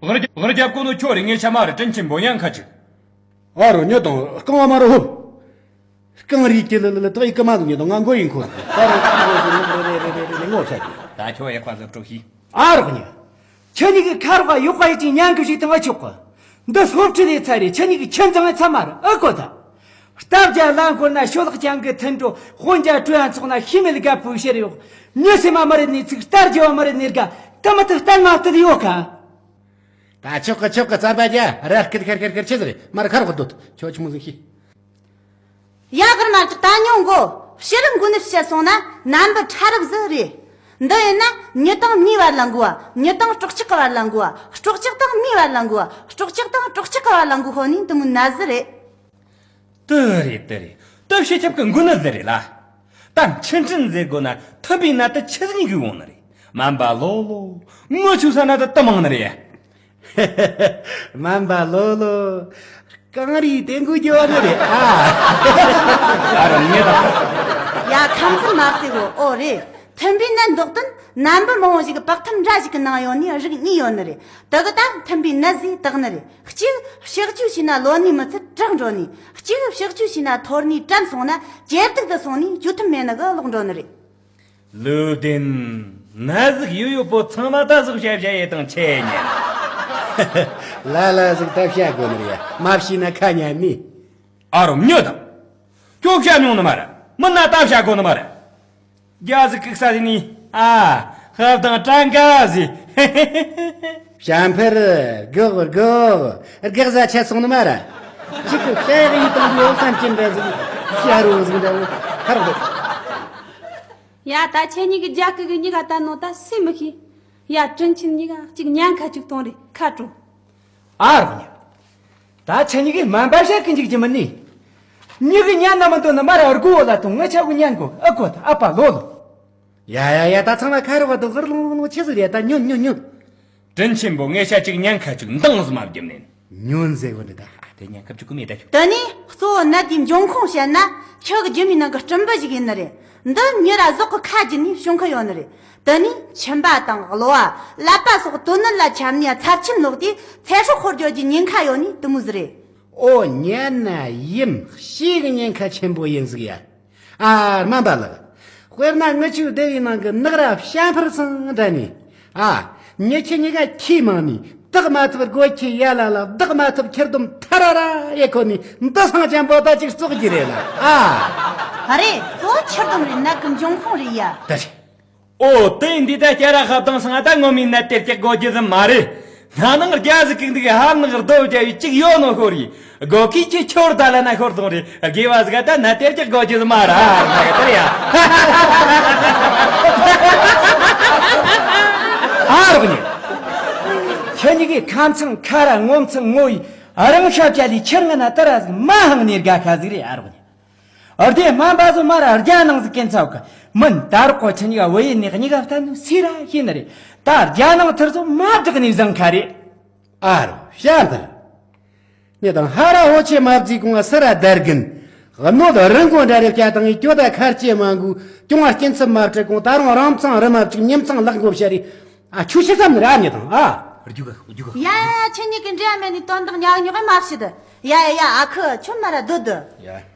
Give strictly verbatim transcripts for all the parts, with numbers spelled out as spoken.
ཝེར་རྒྱབ་གོ་ནོ་ཁྱོད་རེད། ངས་ཆ་མ་རེད། དྲིན་ཆེན་པོ་ཉན་ཁ་ཅིག་ཨ་རོ་ཉོ་དང་རྐང་བ་མ་རོ་ཧུབ། རྐང་རིས་ཀྱི་ལི་ལི་ལི་དག་ཡིག་གི་མ་ལི་ཉོ་དང་ང་མགོ་ཡིན་ཁོ། ད་རོ་ཁ་མགོ་ཟི་ལི་ལི་ལི་ལི་ལི་ལི་ངོ་ཚ་གི་ད་ཁྱོད་ཡག་པ་ཟིག་སྤྲོ་ཤི། ཨ་རོག་ཉི། ཁྱེད་གཉིས་ཀྱི་ཁ་རོག་གཡོག་པ་ཡིན་གྱི་ཉན་གི་ཞིག་དང་ཨ་ཆོག་གི་འདི་སློབ་ཁྲིད་ལས་ཚ་རེད། ཁྱེད་གཉིས་ཀྱི་ཁྱེད་ཚང་ཚ་མ་རེད་ཨ་གོ་ད། རྟ་བརྒྱ་ལ་འཁོར་ན་ཤོ་ལག་ཅན་གི་མཐུན་གྲོགས་དཔོན་རྒྱ་སྤྲོ་ཡང་ཚོགས་ན་ཤི་མེད་དགའ་པོའི་ཕྱིར་ཡོག་མྱི་སེམས་མ་མི་རེད་ནས་ཚིག་རྟ་རྒྱ་བ་མི་རེད་ནས་དགའ་ད་མི་ཐུབ་གཏན་མ་ཐུབ་ཡོད་ག་ད་ཆོག་གི་ཆོག་གི་རྩམ་པ་རྒྱ་ར་སྐད་ཁར་ཁར་ཁར་ཆེ་ཟེར་མར་ཁར་གོ་དོད་ཁྱོད་ཆི་མོ་ཟིག་ཤི། ཡ་གར་མ་ཅིག་ད་ཉོ་མགོ་ཕྱི་རིམ་མགོ་ནས་བཤད་སོང་ན་ནན་པི་ཕྲ་རབ་ཟིག་རེད། འདི་ཡིན་ན་མྱི་དང་མྱིའི་བར་ལ་འགོ་བ། མྱི་དང་སྲོག་ཆགས་ཀྱི་བར་ལ་འགོ་བ། སྲོག་ཆགས་དང་མྱིའི་བར་ལ་འགོ་བ། སྲོག་ཆགས་དང་སྲོག་ཆགས་ཀྱི་བར་ལ་འགོ་ཤོ་ནི་འདི་མོ་ན་ཟི་རེད། དེ་རེད་དེ་རེད། དེ་ཕྱི་ཁྱབ་ཀྱི་མགོ་ནི་ཟི་རེད་ལ། ད་འཕྲིན་འཕྲིན་ཟེར་དགོ་ན་མཐུན་པའི་ནད་དེ་ཆི་ཟིག་གི་ཡོང་ནི་རེད། སྨན་པ་ལོ་ལོ། ངོ་ཆུ་ས་ན་དེ་དུ་མང་ནི་རེད། སྨན་པ་ལོ་ལོ། རྐང་རིས་དེ་འགུལ་རྒྱུ་བ་ནི་རེད་ཨ། ཨ་རོ་ཉེ་དང་། ཡ་ཁམས་ཚན་མ་རྩེ་གོ་ཨོ་རེད། མཐུན་པའི་ནད་འདོགས་དོན་ནན་པི་མང་བོ་ཞིག་གི་བག་ཐུམ་འདྲ་ཞིག་གི་ནང་ཡོད་ནི་རིགས་གཉིས་ཡོད་ནི་རེད། དེ་གི་ད་མཐུན་པའི་ནད་ཟེར་དག་ནི་རེད། གཅིག་ཕྱག་བཅོས་བྱས་ན་ལོ་ནི་མི་ཚད་དྲག་འགྲོ་ནི། གཅིག་ཕྱག་བཅོས་བྱས་ན་ཐོར་ནི་དྲན་སོང་ན་ཇེ་སྡུག་ཏུ་སོང་ནི་བཅོས་ཐུབ་མེད་ནི་གི་ལོག་འགྲོ་ནི་རེད། ལུས་ལྡན། ན་ཟུག་ཡོད་ཡོད་པོ་ཚང་མ་ད་ཟུག་བྱ་བྱ་ཡེ་དང་ཆེ་ཉན། ལ་ལ་ཟུག་ད་བྱ་དགོ་ནི་རེད་མ་བྱས་ན་ཁ་ཉན་ནི། ཨ་རོ་མྱོ་དང་། ཁྱོད་བྱ་མྱོང་ནི་མ་རེད། མི་ན་ད་བྱ་དགོ་ནི་མ་རེད། རྒྱ་ཟི་ཀིག་ས་ཟི་ནི་ཨ། ཧབ་དང་ཀྲང་ཀ་ཟི། བྱ་འཕུར་སྒོག་སྒོག་སྒག་ཟ་ཆད་སོང་ནི་མ་ར། གཅིག་གི་བྱ་ཡི་དང་ལོ་སམ་གྱིན་འདྲ་ཟིག་བྱ་རོ་ཟིག་འདྲ་བོ་ཧར་འདུག་ཡ་ད་ཁྱེད་གཉིས་ཀྱི་རྒྱ་ཀིག་གི་གཉིས་ཀ་ད་ནོ་ད་སུས་མི་ཤེས། ཡ་དྲིན་ཆེན་གཉིས་ཀ་གཅིག་ཉན་ཁ་གཅིག་གཏོང་རེ་ཁ་དྲོ། ཨ་རོག་ཉ། ད་ཆ་གཉིས་ཀས་སྨན་པ་བཤད་གི་འཇུག་རྒྱུ་མིན་ནི། མྱི་གི་ཉན་ན་མི་འདོད་ན་མ་ར་སྒོ་བོ་ལ་ཐོང་ངི་ཆ་གུ་ཉན་གོ་ཨ་གོ་ད་ཨ་ཕ་ལོ་ལོ། ཡ་ཡ་ཡ་ད་ཚང་མ་ཁ་རོག་ག་དུ་ཧུར་ལོང་ལོང་ལོང་ཆི་ཟིག་རེད་ད་ཉོན་ཉོན་ཉོན། དྲིན་ཆེན་པོ་ངས་ཤ་གཅིག་ཉན་ཁ་གཅིག་འདང་ཟིག་མ་བརྒྱབ་ནས། ཉོན་ཟེར་བ་འདི་ད་དེ་ཉན་ཁ་གཅིག་གུ་མེད་ད་ཁྱོད། དེ་ནས་གཙོ་བོ་ནད་དེའི་འབྱུང་ཁུངས་བཤད་ན་ཁྱི་གི་རྒྱུ་མའི་ནང་གི་སྲིན་འབུ་ཞིག་ཡིན་ནི་རེད། འདི་མྱི་ར་ཟོག་གི་ཁ་རྒྱུ་ནས་བྱུང་གི་ཡོད་ནི་རེད། དེ་ནས་མཆིན་པ་དང་གློ་བ་ཀླད་པ་སོགས་དོན་ནད་ལ་ཁྱབ་ནས་ཚབས་ཆེན་ལོག་དུས་ཚེ་སྲོག་ཤོར་འགྱོ་རྒྱུའི་ཉེན་ཁ་ཡོད་ནི་དེ་མོ་ཟིག་རེད། ཨོ་ཉན་ན་ཡིན་ཤི་གི་ཉེན་ཁ་ཆེན་པོ་ཡིན་ཟིག་ཡ། ཨ་སྨན་པ་ལགས། དཔེར་ན་ངི་ཆོའི་སྡེ་བའི་ནང་གི་ནག་ར་བྱ་འཕུར་ཚང་འདྲ་ནི། ཨ། མྱི་ཁྱི་གཉིས་ཀ་ཁྱི་མང་ནི། བདག་མ་ཐུབ་སྒོ་ཁྱི་ཡ་ལ་ལ། བདག་མ་ཐུབ་ཁྱི་ལྡོམ་ཐ་ར་ར་ཡེ་ཁོ་ནི་འདི་སང་ཅན་པོ་ད་ཅིག་བཙོག་གི་རེད་ལ། ཨ། རེད། གཙོ་བོ་ཁྱི་ལྡོམ་རེད། ནད་གི་འབྱུང་ཁུངས་རེད་ཡ། ད་རེད། ཨོ་དེ་འདི་ད་སྐྱ་ར་ཧབ་དང་སང་ད་ངོ་མའི་ནད་དེ་སྐྱག་དགོས་རྒྱུ་ཟིག་མ་རེད། ན་ནིང་རྒྱ་ཟིག་གིས་འདུག་ཧ་ནག་རྡོ་བརྒྱབ་ཡི་གཅིག་ཡོད་ནོ་ཤོར་ཡི། སྒོ་ཁའི་ཁྱི་ཁྱོར་ད་ལ་ན་ཤོར་སོང་རེད། དགེ་བ་ཟིག་ད་ན་དེར་ཀྱག་དགོས་རྒྱུ་ཟིག་མ་ར་ན་ག་དེར་ཡ། ཨ་རོག་ཉེ། ཁྱེད་གཉིས་ཀས་ཁ་མཚང་ཁ་ར་ངོ་མཚང་ངོ་ཡི་རང་ཤ་བཅད་ལི་ཁྱེར་ང་ན་ད་ར་ཟིག་མ་ཧང་ནེར་དགའ་ཁ་ཟིག་རེད་ཨ་རོག་ཉེ། ཨར་དེ་སྨན་པ་ཚོ་མ་ར་རྒྱ་ནང་ཟིག་གན་ཚ་བ་ག་མིན་ད་རོག་གོ་ཆ་གཉིས་ཀ་བོད་ཡིན་ནི་གཉིས་ཀ་བསྟན་ནོ་སི་ར་ཤེས་ནི་རེད། ད་རྒྱ་ནང་ཐུར་ཚོ་མ་བསྒྲགས་ནི་བཟང་ཁ་རེད། ཨ་རོ་ཤ་འདི། ངས་དང་ཧ་ར་ཧོ་ཆེ་མ་བརྩིས་གོང་ང་སི་ར་དར་གིན། གནོད་རིན་གོང་འདྲ་རེ་བྱ་དང་ངས་གྱོད་ད་ཁར་ཅེ་མ་འགུ་གྱོང་བ་སྐྱིན་ཚབ་མ་སྤྲད་གོང་ད་རུང་རང་ཚང་རི་མ་བཅུག་ཉིམ་ཚང་ལག་འགོ་བྱ་རེད། ཨ་ཆུ་ཤི་ཙམ་ར་ངས་དང་ཨ། རྒྱུག་ག་རྒྱུག་ག་ཡ་ཡ་ཡ་ཁྱེད་གཉིས་ཀྱི་འདྲེ་ཡ་མེད་ནི་དོན་དག་ཉག་ཉོག་མ་བྱེད་དི། ཡ་ཡ་ཡ་ཨ་ཁུ་ཁྱོད་མ་ར་སྡོད་དི། ཡ།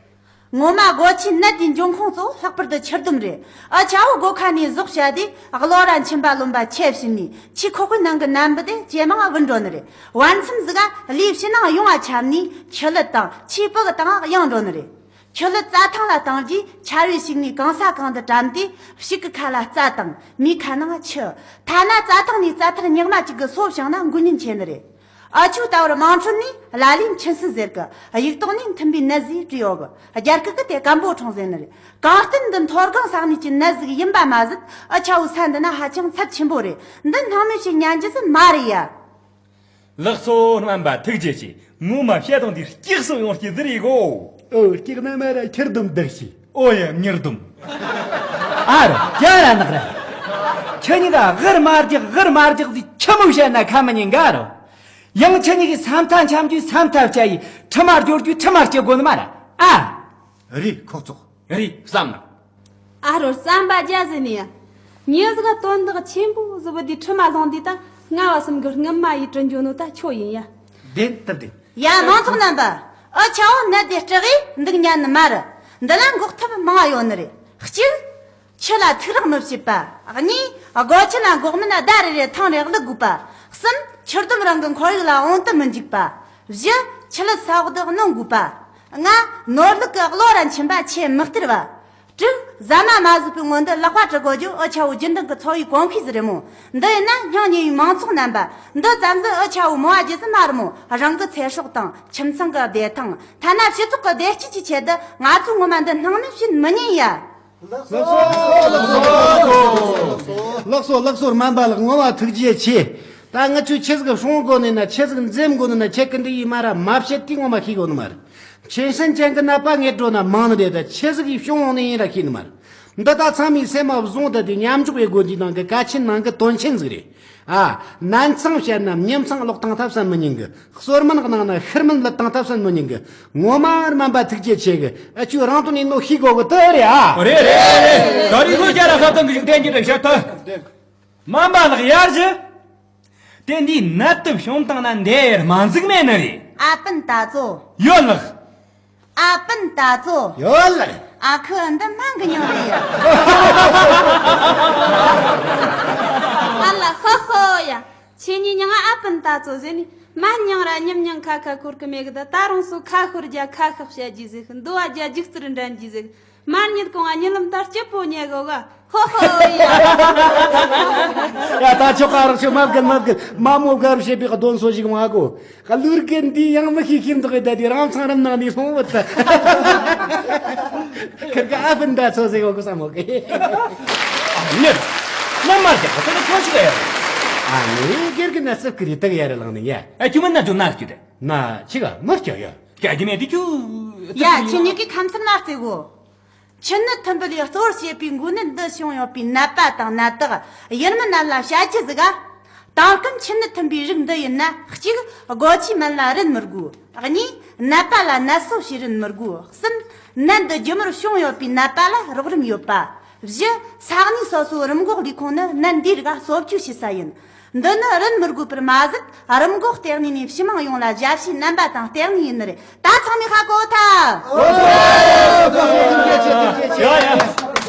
ངོ་མ་སྒོ་ཁྱིའི་ནད་དེའི་འབྱུང་ཁུངས་གཙོ་བོ་ལྷག་པར་དུ་ཁྱི་ལྡོམ་རེད། ཨ་ཆ་བོ་སྒོ་ཁ་ནས་ཟོག་བྱ་དེ་གློ་ར་མཆིན་པ་རློན་པ་ཆད་ཕྱིན་ནས་ཁྱི་ཁོག་པའི་ནང་གི་ནད་འབུ་དེ་ཇེ་མང་ང་འགྲོ་ནི་རེད། བར་མཚམས་ཟིག་ག་ལུས་ཕྱི་ནང་ཡོངས་ང་ཁྱབ་ནས་ཁྱི་ལུད་དང་ཁྱིའི་སྤུ་གི་སྟེང་ང་གཡེང་འགྲོ་ནི་རེད། ཁྱི་ལུད་རྩྭ་ཐང་ལ་བཏང་རྗེས་ཆར་བའི་ཤུགས་ནས་གང་ས་གང་དུ་བཀྲམ་དུས་ཕྱུགས་ཀྱི་ཁ་ལ་རྩྭ་དང་མིའི་ཁ་ནང་ཁྱི། ཐ་ན་རྩྭ་ཐང་ནས་རྩྭ་ཐར་ཉག་མ་གཅིག་གི་སོ་བྱུང་ན་འགོས་ཉེན་ཆེ་ནི་རེད། ཨ་ཆུ་ད་བར་དམངས་ཁྲོད་ནས་ལ་ལས་མཆིན་སྲིན་ཟེར་གི། དབྱུག་ཏོག་ནས་མཐུན་པའི་ནད་ཟེར་བྲིས་ཡོད་གི། རྒྱ་སྐད་གི་དེ་སྐམ་པོ་ཁྲོང་ཟེར་ནི་རེད། གང་ལྟར་འདི་མཐོ་སྒང་ས་གནས་ཀྱི་ནད་ཟིག་ཡིན་པ་མ་ཟད་ཨ་ཆ་བོ་ས་འདི་ན་ཧ་ཅང་ཚབས་ཆེན་པོ་རེད། འདི་སྣང་མེད་བྱས་ཉན་རྒྱུ་ཟིག་མ་རེད་ཡ། ལགས་སོ་སྨན་པ་ཐུགས་རྗེ་ཆེ། ངོ་མ་བཤད་སྟངས་འདི་སྐྱག་སོ་ཡོང་སྐྱེ་ཟིག་རེད་གོ། ཨོ་སྐྱག་ན་མ་ར་ཁྱི་ལྡོམ་བདག་ཤི། ཨོ་ཡ་མྱི་ལྡོམ། ཨ་རོ་རྒྱ་ར་ནག་ར། ཁྱེད་གཉིས་ཀ་ཧར་མ་རྒྱག་ཧར་མ་རྒྱག་ཟིག་ཆི་མོ་བཤད་ན་ཁ་མི་ཉན་ག་རོ། ཡང་ཁྱེད་གཉིས་ཀྱི་ས་མཐའ་འཁྱམ་རྒྱུའི་ས་མཐའ་བཅའ་ཡི་ཁྲི་མ་སྐྱོར་རྒྱུའི་ཁྲི་མ་སྐྱོར་དགོས་ནི་མ་ར། ཨ། རེད་ཁོག་བཙོག་རེད་བསམ་ན། ཨ་རོ་བསམ་པ་རྒྱ་ཟེར་ནི་ཡ། ཉེ་ཟིག་ག་དོན་དག་ཆེན་པོ་ཟིག་བུ་དེ་ཁྲི་མ་ལོང་དེ་ད་ རྔ་བ་གསུམ་གྱི་སྔོན་མ་ཡི་དྲི་འཇོག་ནོ་ད་ཁྱོད་ཡིན་ཡ། བདེན་ད་བདེན། ཡ་མང་ཚོགས་རྣམ་པ། འུ་ཆ་བོ་ནད་དེ་སྐྲག་གིས་འདུག་ཉན་ནི་མ་རེད། འདི་ལ་འགོག་ཐབས་མང་བ་ཡོད་ནི་རེད། གཅིག་ཆུ་ལ་ཐུག་རེག་མི་བྱེད་པ། གཉིས་སྒོ་ཁྱི་ལ་འགོག་སྨན་ཟླ་རེ་རེ་ཐེངས་རེ་བླུག་དགོས་པ། གསུམ་ཆུ་ལྡུམ་རང་གི་ཁོར་ཡུག་ལ་འོང་དུ་མི་འཇུག་པ། བཞི་ཆུ་ལུད་ས་འོག་ཏུ་གནོན་དགོས་པ། ལྔ་ནོར་ལུག་གི་གློ་ར་མཆིན་པ་ཆེ་མི་སྟེར་བ། དྲུག་ཟ་མ་མ་ཟོས་པའི་སྔོན་དུ་ལག་པ་བཀྲུ་དགོས་རྒྱུ་འུ་ཆ་བོ་རྒྱུན་ལྡན་གྱི་འཚོ་བའི་གོམས་གཤིས་ཟིག་རེད་མོ། འདི་ཡིན་ན་སྙིང་ཉེ་བའི་མང་ཚོགས་རྣམ་པ། འདི་ཙམ་ཟིག་འུ་ཆ་བོ་མོ་བ་རྒྱུ་ཟིག་མ་རེད་མོ། རང་གི་ཚེ་སྲོག་དང་ཁྱིམ་ཚང་གི་བདེ་ཐང་། ཐ་ན་སྤྱི་ཚོགས་ཀྱི་བདེ་སྐྱིད་ཀྱི་ཆེད་དུ་ང་ཚོས་ངོ་མ་འདི་སྣང་མེད་བྱེད་མི་ཉན་ཡ། ལགས་སོ་ལགས་སོ། སྨན་པ་ལགས་ངོ་མ་ཐུགས་རྗེ་ཆེ། ད་ང་ཚོས་ཆི་ཟིག་སྲུང་དགོས་ནི་ན་ཆི་ཟིག་འཛེམ་དགོས་ནི་ན་ཁྱེད་ཀྱི་འདི་ཡིས་མ་ར་མ་བཤད་དེ་ངོ་མ་ཤེས་དགོས་ནི་མ་རེད། མཆིན་སྲིན་ཅན་གྱི་ནད་པ་ངེད་འགྲོ་ན་མང་ནི་རེད། ད་ཆི་ཟིག་གིས་བྱུང་འོང་ནི་ཡིན་ར་ཤེས་ནི་མ་རེད། འདི་ད་ཚང་མས་སེམས་མ་བཟུང་ད་དེ་མཉམ་འཇོག་ཡེད་དགོས་འདི་ནང་གི་གལ་ཆེན་ནང་གི་དོན་ཆེན་ཟིག་རེད། ཨ། ནན་ཚང་བཤད་ན་མྱི་ཚང་ལོག་བཏང་ཐབས་སམ་མི་ཉན་གི། གསོལ་སྨན་གནང་ན་ཤི་སྨན་ལུད་བཏང་ཐབས་སམ་མི་ཉན་གི། ངོ་མ་སྨན་པ་ཐུགས་རྗེ་ཆེ་གི། ཨ་ཆུ་རང་དོན་ནས་ནོ་ཤི་དགོས་གི་དེ་རེད་ཨ། རེད་རེད་རེད་རེད། ད་རེས་ཁོ་རྒྱ་ར་ཁ་བཏང་གི་ཞིག་བསྟན་གྱི་རེད་བཤད་ཐུབ། སྨན་པ་ལགས་ཡར་ཞུ། དེ་འདིའི་ནད་དུ་བྱུང་བཏང་ན་འདས་ཡར་མ་འཛུགས་མེད་ནི་རེད། ཨ་པན་ད་ཚོ། ཡོད་ལགས། ཨ་པན་ད་ཚོ། ཡོད་ལགས། ཨ་ཁུ་འདི་སྨན་གི་མྱིང་རེད་ཡ། ཨ་ལ་ཧོ་ཧོ་ཡ། ཁྱེད་གཉིས་མྱིང་ཨ་པན་ད་ཚོ་ཟེར་ནི། སྨན་མྱིང་ར་མྱིམ་མྱིང་ཁ་ཁ་འཁོར་གི་མེད་གི། ད་ད་རུང་སུ་ཁ་ཤོར་རྒྱ་ཁ་ཤག་བཤད་རྒྱུ་ཟིག་འདུ་བ་རྒྱ་རྒྱུག་རྩུར་འགྲན་རྒྱུ་ཟིག་མར་ཉིད་གོང་ང་ཉི་ལམ་ལྟར་སྐྱིད་པོ་ཉལ་གོ་ག་ཧོ་ཧོ་ཡ། ཡ་ད་ཆོག་ག་རོགས་ཆོག་མ་བརྒལ་མ་བརྒལ། མ་མོ་དགའ་རུ་བྱེད་པའི་གདོན་སོ་ཞིག་མ་གོ། གླུ་རྒན་འདི་ཡང་མི་ཤེས་ཤེས་འདུག་གི། ད་དེ་རང་ཚང་རིམ་ནང་ནས་སོང་བུད་ད། ཁིར་ག་ཨ་ཕན་ད་ཚོ་ཟེར་གོ་གི་ས་མོ་གི། ཨ་མྱུར། མནའ་མ་རྒྱག་གི་ཚོ་ནི་ཁྱོད་ཞིག་ཡ། ཨ་ནི་སྒེར་གི་ན་སྲིབ་ཀི་རི་དག་ཡ་རེ་ལང་ནི་ཡ། ཨ་ཁྱོད་མི་ན་ཚོ་ན་སྐྱུ་དེ། ན་ཆི་ག་མི་སྐྱ་ཡ། སྐྱ་རྒྱུ་མེད་དུ་ཁྱོད། ཡ་ཁྱེད་གཉིས་ཀྱི་ཁམས་སུ་ན་རྩེ་གོ། ཆུ་ནི་ཐུམ་པ་ལས་གཙོ་བོར་བྱེད་པའི་འགོ་ནད་འདི་བྱུང་ཡོད་པའི་ནད་པ་དང་ནད་རྟགས་ཡུལ་མི་རྣམས་ལ་བཤད་རྒྱུ་ཟིག་ག་དེང་སྐབས་ཆུ་ནི་ཐུམ་པའི་རིགས་འདི་ཡིན་ན། གཅིག་སྒོ་ཁྱིའི་སྨན་ལ་རིན་མི་དགོས། གཉིས་ནད་པ་ལ་ནད་གསོ་བྱེད་རིན་མི་དགོས། གསུམ་ནད་འདི་རྒྱུན་མར་བྱུང་ཡོད་པའི་ནད་པ་ལ་རོགས་རམ་ཡོད་པ། བཞི་ས་གནས་སོ་སོའི་རིམས་འགོག་ལས་ཁུངས་ནི་ནད་འདིའི་རིགས་གསོ་བཅོས་བྱེད་ས་ཡིན། འདི་ནི་རིན་མི་དགོས་པར་མ་ཟད། རིམས་འགོག་ལྟེ་གནས་ནས་ཕྱི་མང་ཡོངས་ལ་ཞབས་ཕྱིའི་རྣམ་པ་དང་ལྟེ་གནས་ཡིན་ནི་རེད། ད་ཚང་མས་ཧ་གོ་ཐལ།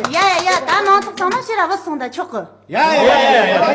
ཡ་ཡ། ཡ་ཡ་ཡ། ད་མང་ཚོགས་ཚང་མ་ཕྱིར་ར་བུད་སོང་ད་ཆོག་གི། ཡ་ཡ་ཡ་ཡ།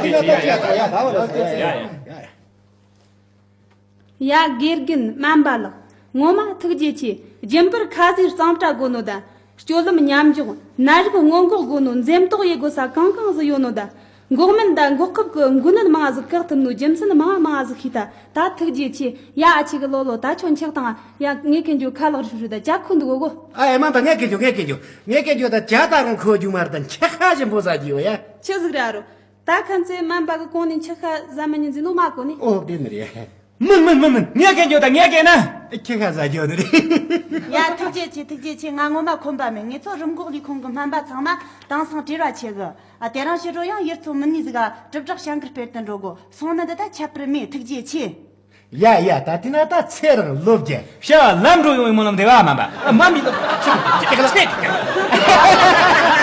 ཡ་དགེ་རྒན་སྨན་པ་ལགས། ངོ་མ་ཐུགས་རྗེ་ཆེ། རྒྱུན་པར་ཁ་ཟས་གཙང་སྦྲ་དགོས་ནོ་དང་། སྤྱོད་ལམ་མཉམ་འཇོག་ནད་རིགས་སྔོན་འགོག་དགོས་ནོ། འཛེམ་དོགས་ཡེད་དགོས་ས་གང་གང་ཟིག་ཡོད་ནོ་དང་། འགོག་སྨན་དང་འགོག་ཁབ་ཀྱི་འགོས་ནད་མང་ཟིག་བཀག་ཐུབ་ནོ་རྒྱུ་མཚན་མང་མང་ཟིག་ཤེས་ཐལ། ད་ཐུགས་རྗེ་ཆེ། ཡ་ཨ་ཆེ་གི་ལོ་ལོ། ད་ཁྱོད་འཁྱག་དང་། ཡ་ངས་གན་རྒྱུ་ཁ་ལག་རིག་རུ་ད་ཇ་ཁུ་འདུག་གོ་གོ། ཨ་ཨེ་མ་ད་ངས་གན་རྒྱུ་ངས་གན་རྒྱུ་ངས་གན་རྒྱུ་ད་ཇ་ད་རུང་ཁོ་རྒྱུ་མ་རེད། ད་འཁྱག་ཁ་ཞིམ་པོ་ཟ་རྒྱུ་ཡོད་ཡ། ཆི་ཟིག་ར་རོ། ད་ཁ་མཚེ་སྨན་པ་གི་གོང་ནས་འཁྱག་ཁ་ཟ་མི་ཉན་ཟིན་ནོ་མ་གོ་ནི། ཨོ་དེ་ནི་རེད། མིན་མིན་མིན་མིན། ངས་གན་རྒྱུ་ད་ངས་གན་ན། ཁྱི་ཁ་ཟ་རྒྱུ་ནི་རེད། ཡ་ཐུགས་རྗེ་ཆེ་ཐུགས་རྗེ་ཆེ། ང་ངོ་མ་ཁོམ་པ་མེད། ངེད་ཚོ་རིམས་འགོག་ལས་ཁུངས་གི་སྨན་པ་ཚང་མ་དེང་སང་བྲེལ་བ་ཆེ་གི། ཨ་དེ་རིང་ཕྱི་དྲོ་ཡང་ཡུལ་ཚོ་མི་ནི་ཟིག་ག་དྲིལ་བསྒྲགས་བྱ་འགུལ་སྤེལ་དུ་འགྲོ་དགོས། སོང་ནི་འདི་ད་ཁྱད་པར་མེད། ཐུགས་རྗེ་ཆེ། ཡ་ཡ། ད་དེ་ན་ད་ཚེ་རིང་ལོ་བརྒྱ། བྱ་བ་ལམ་འགྲོ་ཡོང་བའི་སྨོན་ལམ་བདེ་བ་མ་འབའ་མ་མི་ལོ་ཆག་ཆག་ཆག་ཆག